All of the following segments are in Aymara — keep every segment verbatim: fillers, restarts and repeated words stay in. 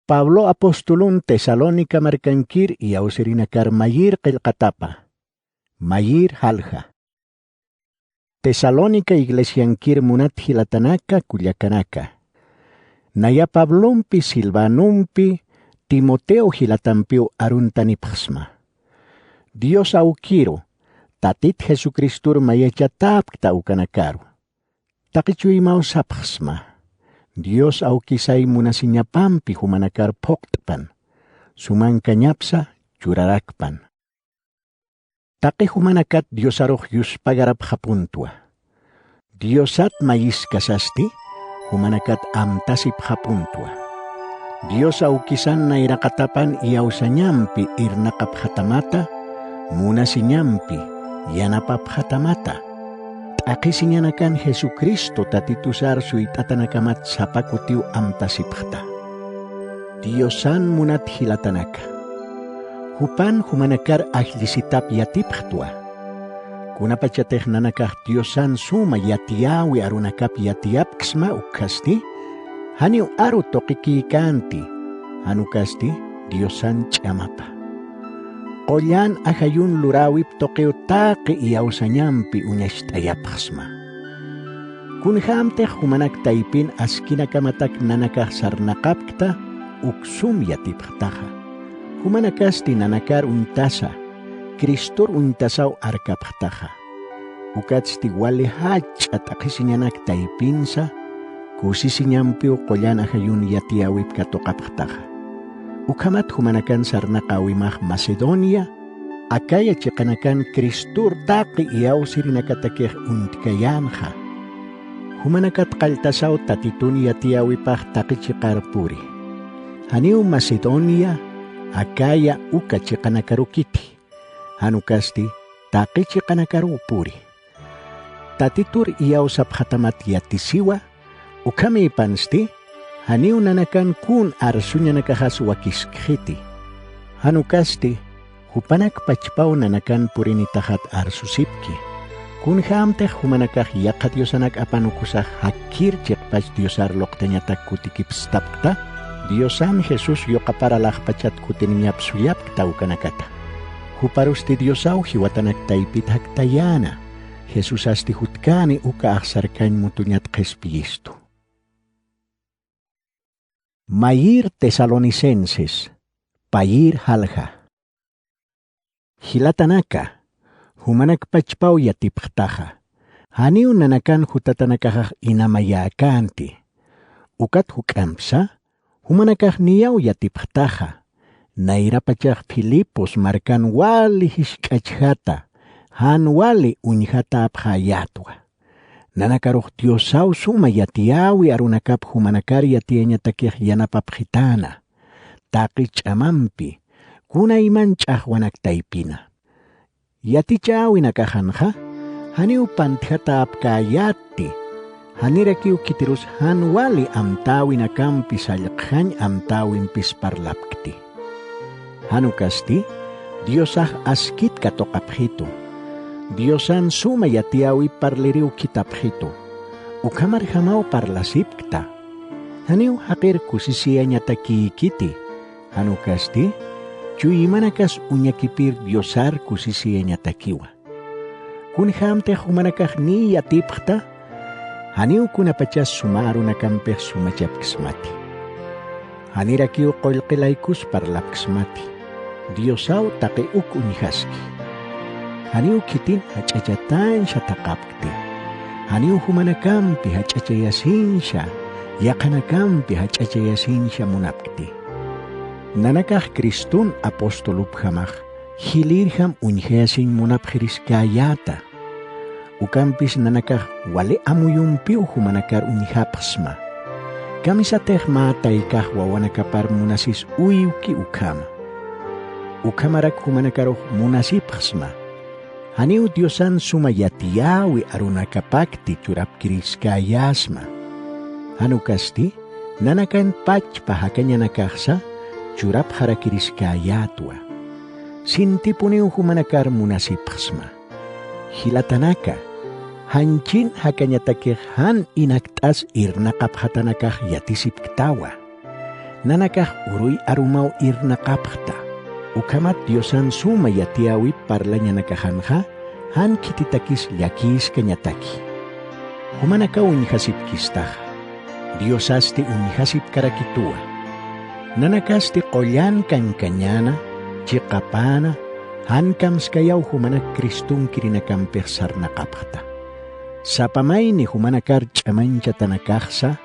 Pablo apostolun Tesalónica markankir iyawsirinakar mayir qillqatapa. Mayir jalja. Tesalónica iglesiankir munat jilatanaka kullakanaka. Naya Pablompi Silvanompi Timoteo jilatampiw aruntanipxsma. Dios awkiru, Tatit Jesucristor mayachatäpkta ukanakaru. Taqi chuymaw sapxsma. Dios awkisay munasiñapampi jumanakar phuqt'pan. Sumankañapsa churarakpan. Taqi jumanakat Diosarux yuspagarapxapuntwa. Diosat mayiskasasti, jumanakat amtasipxapuntwa. Dios awkisan nayraqatapan iyawsañampi irnaqapxatamata, munasiñampi yanapapxatamata. T'aqhisiñanakan Jesucristo Tatitusar suyt'atanakamat sapa kutiw amtasipxta. Diosan munat jilatanaka. Jupan jumanakar ajllisitap yatipxtwa. Kunapachatix nanakax Diosan suma yatiyäwi arunakap yatiyapksma ukkhasti, janiw aru tuqikïkänti, jan ukasti Diosan ch'amapa. Qullan ajayun luräwip tuqiw taqi iyawsañampi uñacht'ayapxsma. Kunjämtix jumanak taypin askinakamatak nanakax sarnaqapkta uk sum yatipxtaxa. Jumanakasti nanakar uñtasa, Cristor uñtasaw arkapxtaxa. Ukatsti wali jach'a t'aqhisiñanak taypinsa, kusisiñampiw qullan ajayun yatiyäwip katuqapxtaxa. Ukhamat jumanakan sarnaqäwimax Macedonia, Acaya chiqanakan Cristor taqi iyawsirinakatakix uñtkayänxa. Jumanakat qalltasaw Tatitun yatiyäwipax taqi chiqar puri. Janiw Macedonia, Acaya uka chiqanakarukiti. Jan ukasti taqi chiqanakaruw puri. Tatitur iyawsapxatamat yatisiwa, ukhamïpansti, janiw nanakan kun arsuñanakaxas wakiskxiti. Jan ukasti, jupanak pachpaw nanakan purinitaxat arsusipki. Kunjämtix jumanakax yaqha diosanak apanukusax jakkir chiqpach Diosar luqtañatak kutikipstapkta, Diosan Jesús yuqapar alaxpachat kutiniñap sullapkta ukanakata. Juparusti Diosaw jiwatanak taypit jaktayäna, Jesusasti jutkäni uka axsarkañ mutuñat qhispiyistu. Mayir Tesalonicenses, payir jalja. Jilatanaka, jumanak pachpaw yatipxtaxa, janiw nanakan jutatanakaxax inamayäkänti. Ukat juk'ampsa, jumanakax niyaw yatipxtaxa, nayrapachax Filipos markan wali jisk'achjata, jan wali uñjatäpxäyätwa. Nanakarux Diosaw suma yatiyäwi arunakap jumanakar yatiyañatakix yanapapxitäna, taqi ch'amampi, kunayman ch'axwanak taypina. Yatichäwinakaxanxa, janiw pantjatäpkäyätti, janirakiw khitirus jan wali amtäwinakampi sallqjañ amtäwimpis parlapkti. Jan ukasti, Diosax askit katuqapxitu. Diosan suma yatiyäwip parliriw khithapxitu. Ukhamarjamaw parlasipkta. Janiw jaqir kusisiyañatakïkiti. Jan ukasti, chuymanakas uñakipir Diosar kusisiyañatakiwa. Kunjämtix jumanakax niy yatipxta, janiw kunapachas suma arunakampix sumachapksmati. Janirakiw qullqi laykus parlapksmati. Diosaw taqi uk uñjaski. Janiw khitin jach'achatansa thaqapkti. Janiw jumanakampi jach'achayasinsa, yaqhanakampi jach'achayasinsa munapkti. Nanakax Cristun apostolupjamax, jilïrjam uñjayasiñ munapxiriskäyäta. Ukampis nanakax wali amuyumpiw jumanakar uñjapxsma. Kamisatix mä taykax wawanakapar munasis uywki ukhama. Ukhamarak jumanakarux munasipxsma. Janiw Diosan suma yatiyäwi arunakapakti churapkiriskäyäsma. Jan ukasti, nanakan pachpa jakañanakaxsa churapxarakiriskäyätwa. Sintipuniw jumanakar munasipxsma. Jilatanaka, janchin jakañatakix jan inakt'as irnaqapxatanakax yatisipktawa. Nanakax uruy arumaw irnaqapxta. Ukhamat Diosan suma yatiyäwip parlañanakaxanxa jan khititakis llakïskañataki. Jumanakaw uñjasipkistaxa. Diosasti uñjasipkarakituwa. Nanakasti qullan kankañäna, chiqapäna, jan kamskayaw jumanak Cristonkirinakampi sarnaqapxta. Sapa mayni jumanakar ch'amañchatanakaxsa,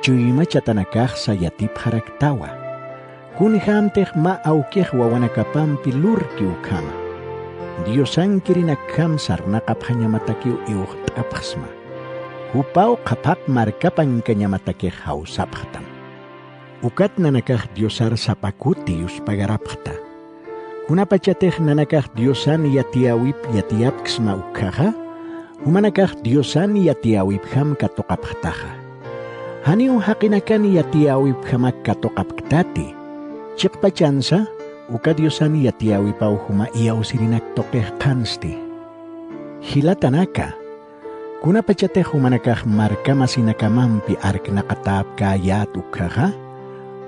chuymachatanakaxsa yatipxaraktawa. Kunjämtix mä awkix wawanakapampi lurki ukhama. Diosankirinakjam sarnaqapxañamatakiw iwxt'apxsma. Jupaw qhapaq markapankañamatakix jawsapxtam. Ukat nanakax Diosar sapa kuti yuspagarapxta. Kunapachatix nanakax Diosan yatiyäwip yatiyapksma ukkhaxa, jumanakax Diosan yatiyäwipjam katuqapxtaxa. Janiw jaqinakan yatiyäwipjamak katuqapktati, chiqpachansa uka Diosan yatiyäwipaw juma iyawsirinak tuqix qhansti. Jilatanaka, kunapachatix jumanakax markamasinakamampi arknaqatäpkäyät ukkhaxa,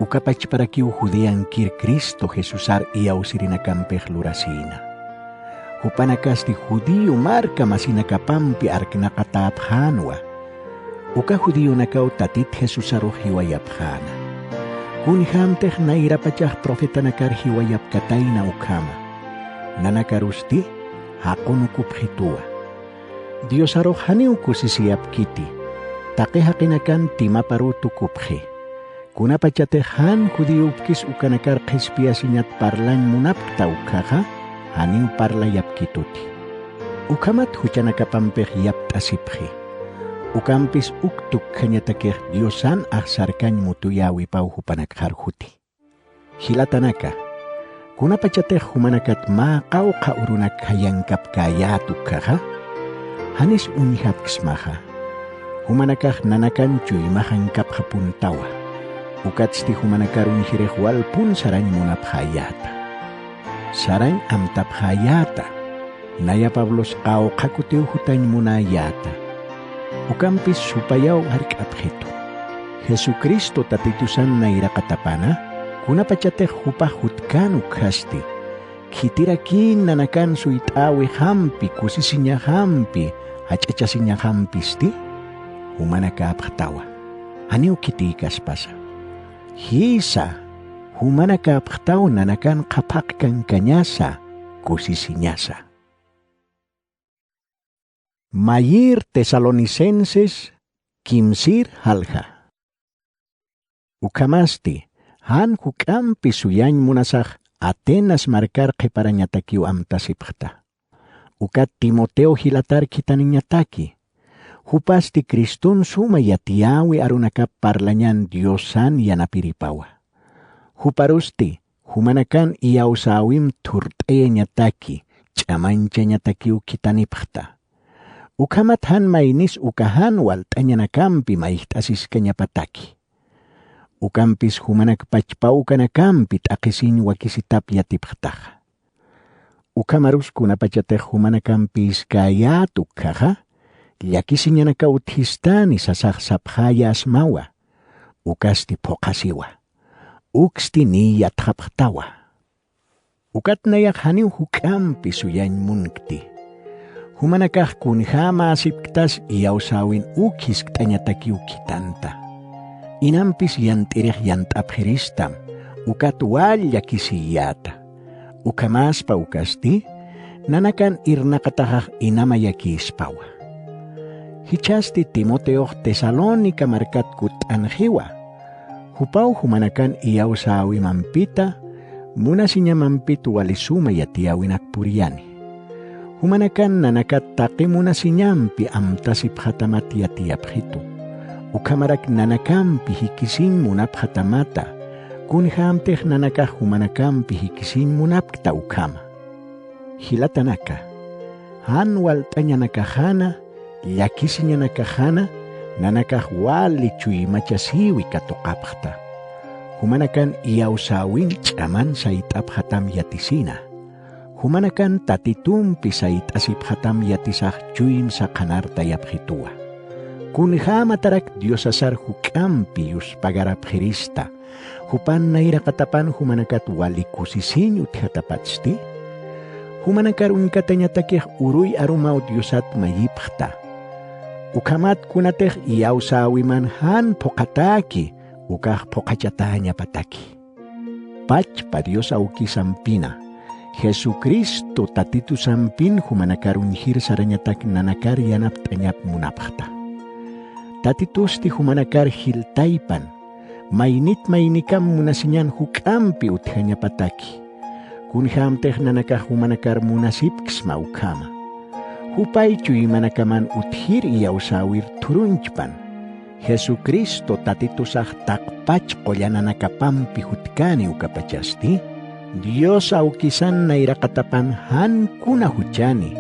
uka pachparakiw judeankir Cristo Jesusar iyawsirinakampix lurasïna. Jupanakasti judío markamasinakapampi arknaqatäpxänwa. Uka judionakaw Tatit Jesusarux jiwayapxäna. Kunjämtix nayrapachax profetanakar jiwayapkatayna ukhama. Nanakarusti jaqunukupxituwa. Diosarux janiw kusisiyapkiti, taqi jaqinakan timaparuw tukupxi. Kunapachatix jan judíopkis ukanakar qhispiyasiñat parlañ munapkta ukkhaxa, janiw parlayapkituti. Ukhamat juchanakapampix yapt'asipxi. Ukampis uk tukkhañatakix Diosan axsarkañ mutuyäwipaw jupanakxar juti. Jilatanaka, kunapachatix jumanakat mä qawqha urunak jayankapkäyät ukkhaxa, janis uñjapksmaxa. Jumanakax nanakan chuymaxankapxapuntawa. Ukatsti jumanakar uñjirix walpun sarañ munapxäyäta. Sarañ amtapxäyäta. Naya Pablos qawqha kutiw jutañ munäyäta. Ukampis supayaw jark'apxitu. Jesucristo Tatitusan nayraqatapana, kunapachatix jupax jutkän ukkasti, khitirakïn nanakan suyt'äwixampi, kusisiñaxampi, jach'achasiñaxampisti, jumanakäpxtawa. Janiw khitïkaspasa. Jïsa, jumanakäpxtaw nanakan qhaphaq kankañasa, kusisiñasa. Mayïr Tesalonicenses kimsïr jalja. Ukhamasti, jan juk'ampi suyañ munasax Atenas markar qhiparañatakiw amtasipxta. Ukat Timoteo jilatar khithaniñataki. Jupasti Criston suma yatiyäwi arunakap parlañan Diosan yanapiripawa. Juparusti, jumanakan iyawsäwim thurt'ayañataki, ch'amañchañatakiw khithanipxta. Ukhamat jan maynis uka jan walt'añanakampi mayjt'asiskañapataki. Ukampis jumanak pachpa ukanakampi t'aqhisiñ wakisitap yatipxtaxa. Ukhamarus kunapachatix jumanakampïskäyät ukkhaxa, llakisiñanakaw utjistani sasax sapxäyäsmawa, ukasti phuqhasiwa, uksti niy yatxapxtawa. Ukat nayax janiw juk'ampi suyañ munkti. Jumanakax kunjämäsipktas iyawsäwin uk jiskt'añatakiw khithanta. Inampis yant'irix yant'apxiristam, ukat wal llakisiyäta. Ukhamäspa ukasti, nanakan irnaqataxax inamayakïspawa. Jichhasti Timoteox Tesalónica markat kutt'anxiwa. Jupaw jumanakan iyawsäwimampita, munasiñamampit wali suma yatiyäwinak puriyani. Jumanakan nanakat taqi munasiñampi amtasipxatamat yatiyapxitu. Ukhamarak nanakampi jikisiñ munapxatamata, kunjämtix nanakax jumanakampi jikisiñ munapkta ukhama. Jilatanaka, jan walt'añanakaxana, llakisiñanakaxana, nanakax wali chuymachasïwi katuqapxta. Jumanakan iyawsäwin ch'aman sayt'apxatam yatisina. Jumanakan Tatitumpi sayt'asipxatam yatisax chuymsa qhanartayapxituwa. Kunjämatarak Diosasar juk'ampi yuspagarapxirista, Jupan nayraqatapan jumanakat wali kusisiñ utjatapatsti, jumanakar uñkatañatakix uruy arumaw Diosat mayipxta. Ukhamat kunatix iyawsäwiman jan phuqhatäki, ukax phuqhachatäñapataki. Pachpa Dios awkisampina, Jesucristo Tatitusampin jumanakar uñjir sarañatak nanakar yanapt'añap munapxta. Tatitusti jumanakar jiltaypan, maynit maynikam munasiñan juk'ampi utjañapataki. Kunjämtix nanakax jumanakar munasipksma ukhama. Jupay chuymanakaman utjir iyawsäwir thurunchpan. Jesucristo Tatitusax taqpach qullananakapampi jutkani ukapachasti, Dios awkisan nayraqatapan jan kuna juchani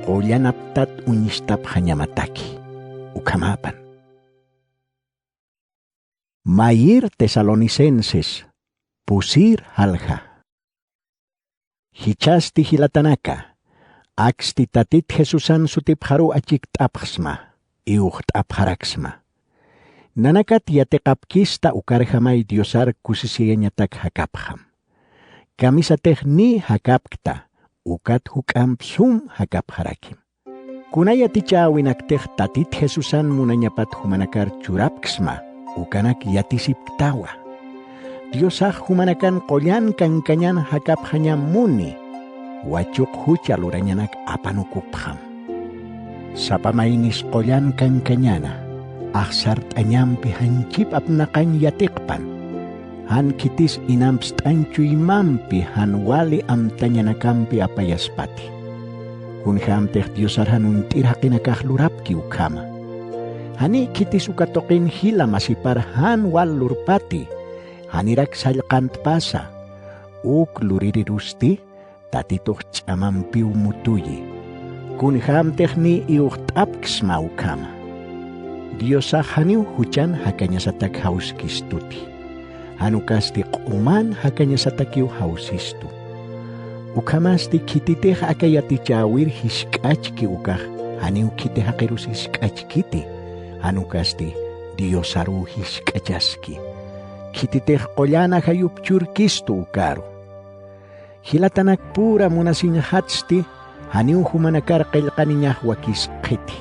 qullanaptat uñstapxañamataki. Ukhamapan. Mayir Tesalonicenses, pusir jalja. Jichhasti jilatanaka, aksti Tatit Jesusan sutipxaruw achikt'apxsma, iwxt'apxaraksma. Nanakat yatiqapkista ukarjamay Diosar kusisiyañatak jakapxam. Kamisatix niy jakapkta, ukat juk'amp sum jakapxarakim. Kuna yatichäwinaktix Tatit Jesusan munañapat jumanakar churapksma, ukanak yatisipktawa. Diosax jumanakan qullan kankañan jakapxañam muni, wachuq jucha lurañanak apanukupxam. Sapa maynis qullan kankañana, axsart'añampi janchip apnaqañ yatiqpan, jan khitis inamp st'añ chuymampi jan wali amtañanakampi apayaspati. Kunjämtix Diosar jan uñt'ir jaqinakax lurapki ukhama. Janiy khitis uka tuqin jila masipar jan wal lurpati, janirak sallqantpasa, uk luririrusti, Tatitux ch'amampiw mutuyi. Kunjämtix niy iwxt'apksma ukhama. Diosax janiw juchan jakañasatak jawskistuti. Jan ukasti q'uman jakañasatakiw jawsistu. Ukhamasti khititix aka yatichäwir jisk'achki ukax, janiw khiti jaqirus jisk'achkiti. Jan ukasti Diosaruw jisk'achaski. Khititix qullan ajayup churkistu ukaru. Jilatanak pura munasiñxatsti, janiw jumanakar qillqaniñax wakiskiti.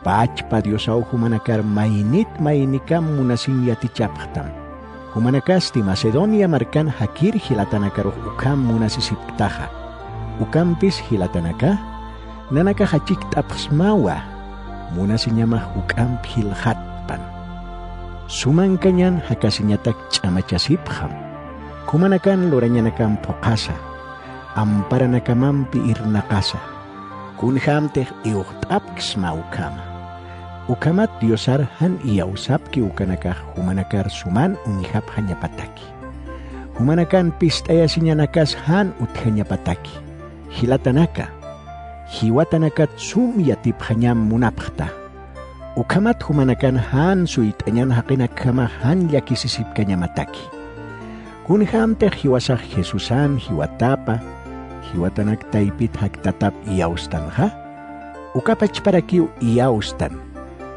Pachpa Diosaw jumanakar maynit maynikam munasiñ yatichapxtam. Jumanakasti Macedonia markan jakir jilatanakarux ukham munasisipktaxa. Ukampis jilatanaka, nanakax achikt'apxsmawa, munasiñamax juk'amp jilxatpan. Sumankañan jakasiñatak ch'amachasipxam. Jumanakan lurañanakam phuqhasa, amparanakamampi irnaqasa. Kunjämtix iwxt'apksma ukhama. Ukhamat Diosar jan iyawsapki ukanakax jumanakar suman uñjapxañapataki. Jumanakan pist'ayasiñanakas jan utjañapataki. Jilatanaka, jiwatanakat sum yatipxañam munapxta. Ukhamat jumanakan jan suyt'añan jaqinakjamax jan llakisisipkañamataki. Kunjämtix jiwasax Jesusan jiwatapa, jiwatanak taypit jaktatap iyawstanxa, uka pachparakiw iyawstan.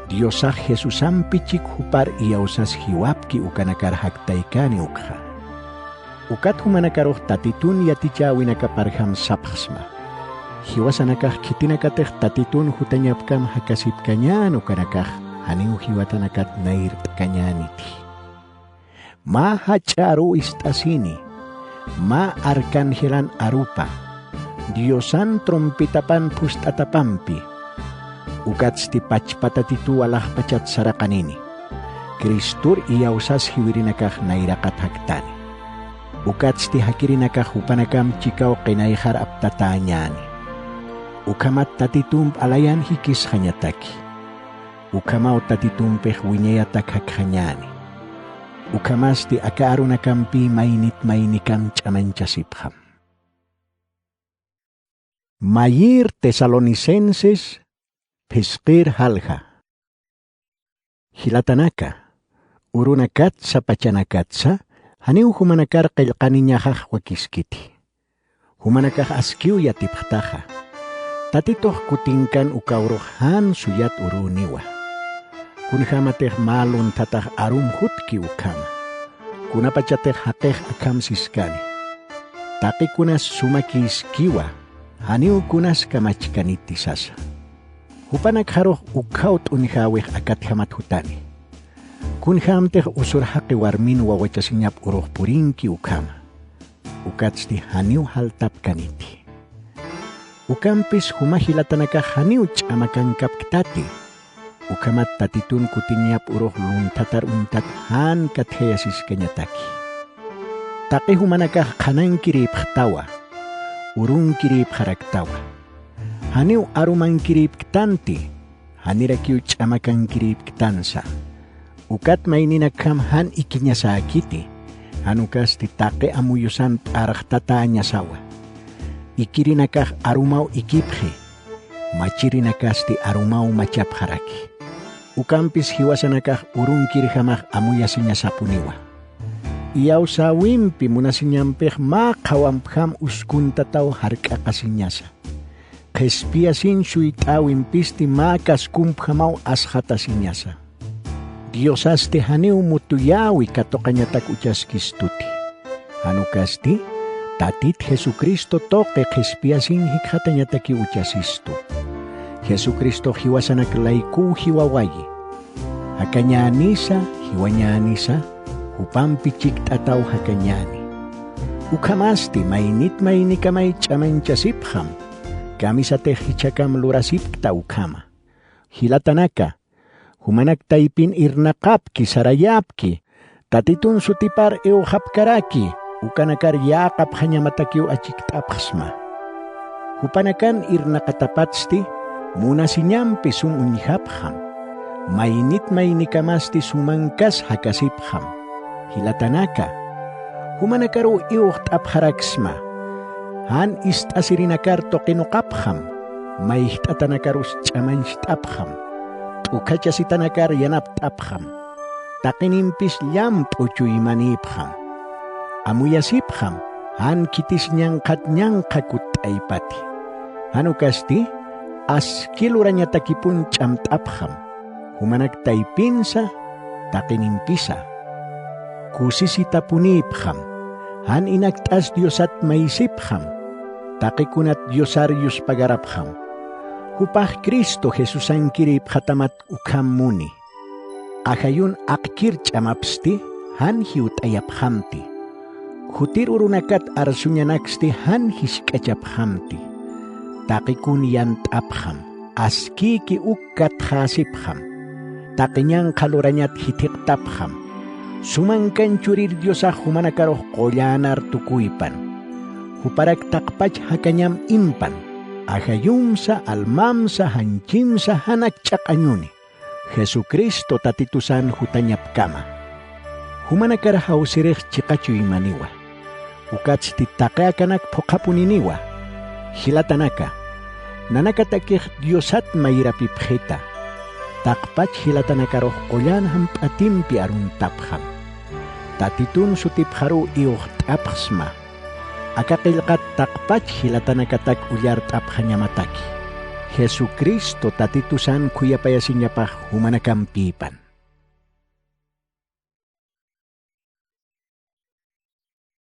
Diosax Jesusampi chik jupar iyawsas jiwapki ukanakar jaktaykani ukxa. Ukat jumanakarux Tatitun yatichäwinakaparjam sapxsma. Jiwasanakax khitinakatix Tatitun jutañapkam jakasipkañän ukanakax, janiw jiwatanakat nayrt'kañäniti. Mä jach'a aruw ist'asini, mä arcangelan arupa, Diosan trompetapan phust'atapampi, ukatsti pachpa Tatituw alaxpachat saraqanini. Cristor iyawsas jiwirinakax nayraqat jaktani. Ukatsti jakirinakax jupanakam chikaw qinayxar aptatäñäni. Ukhamat Tatitump alayan jikisxañataki. Ukhamaw Tatitumpix wiñayatak jakxañäni. Ukhamasti aka arunakampï maynit maynikam ch'amañchasipxam. Mayïr Tesalonicenses phisqïr jalja. Jilatanaka, urunakatsa pachanakatsa, janiw jumanakar qillqaniñaxax wakiskiti. Jumanakax askiw yatipxtaxa. Tatitux kutinkan uka urux jan suyat urüniwa. Kunjämatix mä lunthatax arum jutki ukhama. kunapachatix jaqix akham siskani. Taqi kunas sumakïskiwa, janiw kunas kamachkaniti sasa. Jupanakxarux ukhaw t'uñjäwix akatjamat jutani. Kunjämtix usur jaqi warmin wawachasiñap urux purinki ukhama. Ukatsti janiw jaltapkaniti. Ukampis juma jilatanakax janiw ch'amakankapktati. Ukhamat Tatitun kutiñap urux lunthatar uñtat jan katjayasiskañataki. Taqi jumanakax qhanankirïpxtawa, urunkirïpxaraktawa. Janiw arumankirïpktanti, janirakiw ch'amakankirïpktansa. Ukat mayninakjam jan ikiñasäkiti, jan ukasti taqi amuyusan p'arxtatäñasawa. Ikirinakax arumaw ikipxi, machirinakasti arumaw machapxaraki. Ukampis jiwasanakax urunkirjamax amuyasiñasapuniwa. Iyawsäwimpi munasiñampix mä qhawampjam uskuntataw jark'aqasiñasa. Qhispiyasiñ suyt'äwimpisti mä kaskumpjamaw asxatasiñasa. Diosasti janiw mutuyäwi katuqañatak uchaskistuti. Jan ukasti, Tatit Jesucristo tuqi qhispiyasiñ jikxatañatakiw uchasistu. Jesucristox jiwasanak laykuw jiwawayi. Jakañänisa, jiwañänisa, jupampi chikt'ataw jakañäni. Ukhamasti maynit maynikamay ch'amañchasipxam, kamisatix jichhakam lurasipkta ukhama. Jilatanaka, jumanak taypin irnaqapki, sarayapki, Tatitun sutipar iwxapkaraki, ukanakar yäqapxañamatakiw achikt'apxsma. Jupanakan irnaqatapatsti, munasiñampi sum uñjapxam, maynit maynikamasti sumankas jakasipxam. Jilatanaka, jumanakaruw iwxt'apxaraksma, jan ist'asirinakar tuqinuqapxam, mayjt'atanakarus ch'amañcht'apxam, t'ukhachasitanakar yanapt'apxam, taqinimpis llamp'u chuymanïpxam. Amuyasipxam, jan khitis ñanqhat ñanqha kutt'aypati. Jan ukasti, aski lurañatakipun ch'amt'apxam, jumanak taypinsa, taqinimpisa. Kusisitapunïpxam, jan inakt'as Diosat maysipxam, taqikunat Diosar yuspagarapxam. Jupax Cristo Jesusankirïpxatamat ukham muni. Ajayun aqkir ch'amapsti, jan jiwt'ayapxamti. Khutir urunakat arsuñanaksti jan jisk'achapxamti. Taqikun yant'apxam, askïki uk katxäsipxam. Taqi ñanqha lurañat jithiqtapxam. Sumankan Churir Diosax jumanakarux qullänar tukuypan. Juparak taqpach jakañam impan. Ajayumsa, almamsa, janchimsa, janak ch'aq'añuni. Jesucristo Tatitusan jutañapkama. Jumanakar jawsirix chiqa chuymaniwa. Ukatsti taqi akanak phuqhapuniniwa. Jilatanaka, nanakatakix Diosat mayrapipxita. Taqpach jilatanakarux qullan jamp'atimpi aruntapxam. Tatitun sutipxaruw iwxt'apxsma. Aka qillqat taqpach jilatanakatak ullart'apxañamataki. Jesucristo Tatitusan khuyapayasiñapax jumanakampïpan.